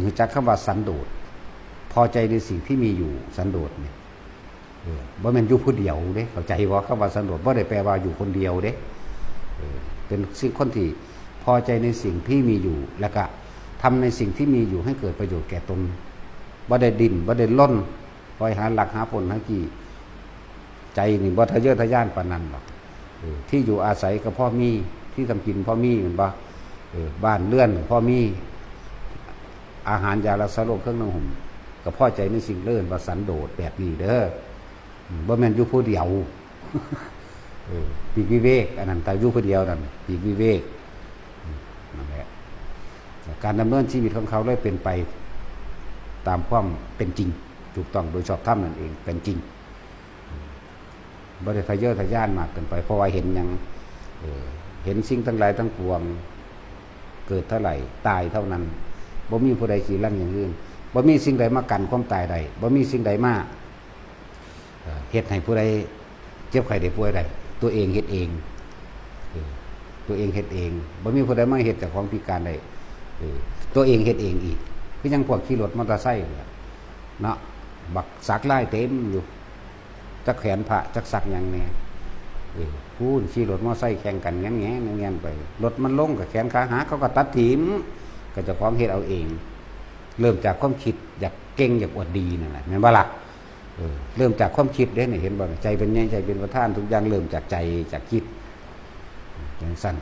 ຮູ້ຈັກຄຳວ່າສັນໂດດ ພໍໃຈໃນສິ່ງທີ່ມີຢູ່ ສັນໂດດນີ້ ເອີ ບໍ່ແມ່ນຢູ່ຜູ້ດຽວເດ້ ເຂົ້າໃຈບໍ່? ຄຳວ່າສັນໂດດບໍ່ໄດ້ແປວ່າຢູ່ຄົນດຽວເດ້ ເອີ ເປັນສິ່ງ ຄົນທີ່ພໍໃຈໃນສິ່ງທີ່ມີຢູ່ ແລ້ວກະທຳໃນສິ່ງທີ່ມີຢູ່ໃຫ້ເກີດປະໂຫຍດແກ່ຕົນ ບໍ່ໄດ້ດີ້ນ ບໍ່ໄດ້ລົນ ຄອຍຫາລັກຫາປຸ້ນຫາກີ້ ໃຈນີ້ບໍ່ທະເຍີທະຍານປານນັ້ນດອກ ເອີ ທີ່ຢູ່ອາໄສກໍພໍມີ ທີ່ທຳກິນພໍມີແມ່ນບໍ່? ເອີ ບ້ານເຮືອນພໍມີ ອາຫານຢາລັກສາໂລກເຄື່ອງນຸ່ງຫຸ່ມ ກໍພໍໃຈໃນສິ່ງເອີ້ນວ່າສັນໂດດແບບນີ້ເດີ ບໍ່ແມ່ນຢູ່ຜູ້ດຽວ ເອີ ປີກວິເວກ ອັນນັ້ນ ຖ້າຢູ່ຜູ້ດຽວນັ້ນ ປີກວິເວກ ນັ້ນແຫຼະ ການດຳເນີນຊີວິດຂອງເຂົາເລີຍເປັນໄປຕາມຄວາມເປັນຈິງ ຖືກຕ້ອງໂດຍຊອບທຳນັ້ນເອງ ເປັນຈິງ ບໍ່ໄດ້ທະເຍີທະຍານມາກເກີນໄປ ເພາະວ່າເຫັນຫຍັງ? ເອີ ເຫັນສິ່ງທັງຫຼາຍທັງປວງເກີດເທົ່າໃດ ຕາຍເທົ່ານັ້ນ ບໍ່ມີຜູ້ໃດຈີລັງຢັ້ງຢືນ ບໍ່ມີສິ່ງໃດມາກັ້ນຄວາມຕາຍໄດ້ ບໍ່ມີສິ່ງໃດມາ ເອີ ເຮັດໃຫ້ຜູ້ໃດເຈັບໄຂ້ໄດ້ປ່ວຍໄດ້ ຕົວເອງເຮັດເອງ ເອີ ຕົວເອງເຮັດເອງ ບໍ່ມີຜູ້ໃດມາເຮັດເຈົ້າຂອງພິການໄດ້ ເອີ ຕົວເອງເຮັດເອງອີກ ຄືຫຍັງພວກຂີ່ລົດມໍເຕີໄຊຫັ້ນແຫຼະເນາະ ບັກສັກລາຍເຕັມຢູ່ ຈັກແຂນພະ ຈັກສັກຫຍັງແດ່ ເອີ ພຸ້ນຂີ່ລົດມໍເຕີໄຊແຂ່ງກັນແງ່ນໆໄປ ລົດມັນລົງກໍແຂນຂາຫັກ ເຂົາກໍຕັດຖິ້ມ ກໍເຈົ້າຂອງເຮັດເອົາເອງ ເລີ່ມຈາກຄວາມຄິດຢາກເກັ່ງ ຢາກອວດດີນັ້ນແຫຼະ ແມ່ນບໍ່ລະ? ເອີ ເລີ່ມຈາກຄວາມຄິດເດ້ນີ້ ເຫັນບໍ່? ໃຈເປັນໃຫຍ່ ໃຈເປັນປະທານ ທຸກຢ່າງເລີ່ມຈາກໃຈ ຈາກຄິດ ຈັ່ງຊັ້ນ